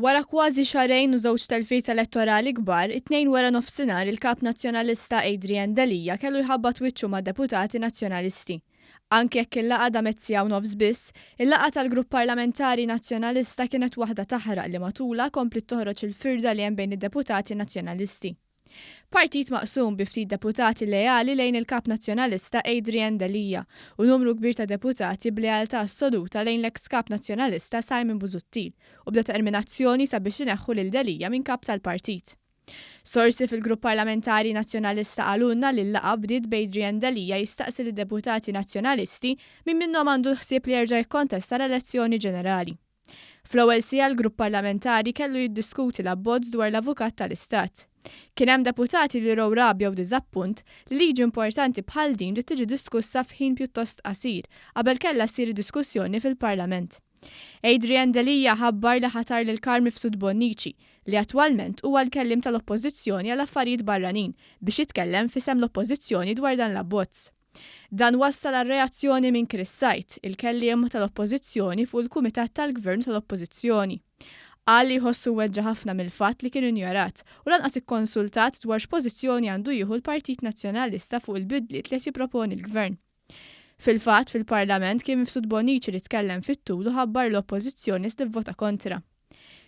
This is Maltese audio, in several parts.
Wara kważi xahrejn u żewġ telfiet elettorali kbar, it-Tnejn wara nofsinhar il-Kap Nazzjonalista Adrian Delia kellu jħabbat wiċċu ma' deputati Nazzjonalisti. Anke jekk il-laqgħa damet siegħa u nofs biss, il-laqgħa tal-Grupp Parlamentari Nazzjonalista kienet waħda taħraq li matulha kompliet toħroġ il-firda li hemm bejn id-deputati Nazzjonalisti. Partit maqsum bi ftit deputati leali lejn il-Kap Nazzjonalista Adrian Delia u numru kbir ta' deputati b'lealtà assoluta lejn l-eks Kap Nazzjonalista Simon Busuttil u b'determinazzjoni sabiex ineħħu lil Delia minn Kap tal-partit. Sorsi fil-Grupp Parlamentari Nazzjonalista qalulna li l-laqgħa bdiet b'Adrian Delia jistaqsi lid-deputati Nazzjonalisti min minnhom għandu l-ħsieb li jerġa' jikkontesta l-elezzjoni ġenerali. Fl-ewwel siegħa l-grupp parlamentari kellu jiddiskuti l-abbozz dwar l-Avukat tal-Istat. Kien hemm deputati li wrew rabja u diżappunt li liġi importanti bħal din bdiet tiġi diskussa f'ħin pjuttost qasir qabel kellha ssir id-diskussjoni fil-Parlament. Adrian Delia ħabbar li ħatar lil Carm Mifsud Bonnici, li attwalment huwa l-kelliem tal-Oppożizzjoni għal affarijiet barranin, biex jitkellem f'isem l-Oppożizzjoni dwar dan l-abbozz. Dan wassal għal reazzjoni minn Chris Said, il-kelliem tal-Oppożizzjoni fuq il-Kumitat tal-Gvern u tal-Oppożizzjoni. Qal li jħossu mweġġa' ħafna mill-fatt li kien injorat u lanqas ikkonsultat dwar x'pożizzjoni għandu jieħu l-Partit Nazzjonalista fuq il-bidliet li qed jipproponi l-Gvern. Fil-fatt, fil-Parlament kien Mifsud Bonnici li tkellem fit-tul u ħabbar li l-Oppożizzjoni se tivvota kontra.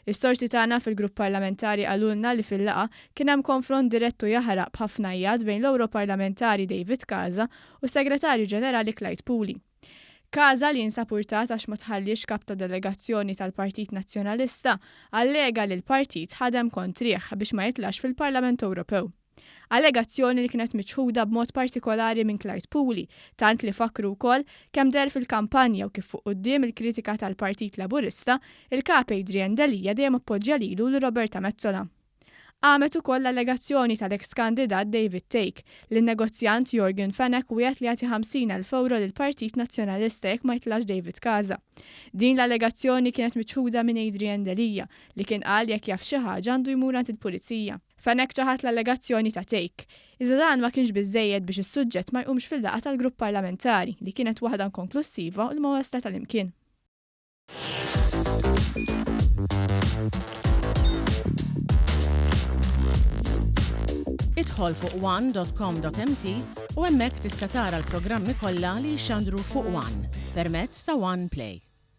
Is-sorsi tagħna fil-grupp parlamentari qalulna li fil-laqgħa kien hemm konfront dirett u jaħraq b'ħafna għijat bejn l-Ewroparlamentari David Casa u s-Segretarju Ġenerali Clyde Puli. Casa, li jinsab urtat għax ma tħalliex kap ta' delegazzjoni tal-Partit Nazzjonalista, allega li l-partit ħadem kontrih biex ma jitlax fil-Parlament Ewropew. Allegazzjoni li kienet miċħuda b'mod partikolari minn Clyde Puli, tant li fakkru wkoll kemm deher fil-kampanja u kif fuq quddiem il-kritika tal-Partit Laburista, il-Kap Adrian Delia dejjem appoġġja lilu u lil Roberta Metsola. Qamet ukoll l-allegazzjoni tal-eks kandidat David Thake, li n-negozjant Yorgen Fenech wiegħed li jagħti 50,000 ewro lill-Partit Nazzjonalista jekk ma jitlax David Casa. Din l-allegazzjoni kienet miċħuda minn Adrian Delia, li kien qal jekk jaf xi ħaġa għandu jmur għand il-Pulizija. Fenech ċaħad l-allegazzjoni ta' Thake. Iżda dan ma kienx biżżejjed biex is-suġġett ma jqumx fil-laqgħa tal-grupp parlamentari, li kienet waħda inkonklussiva u li ma waslet għal imkien. Idħol fuq one.com.mt u hemmhekk tista' tara l-programmi kollha li jixxandru fuq One permezz ta' One Play.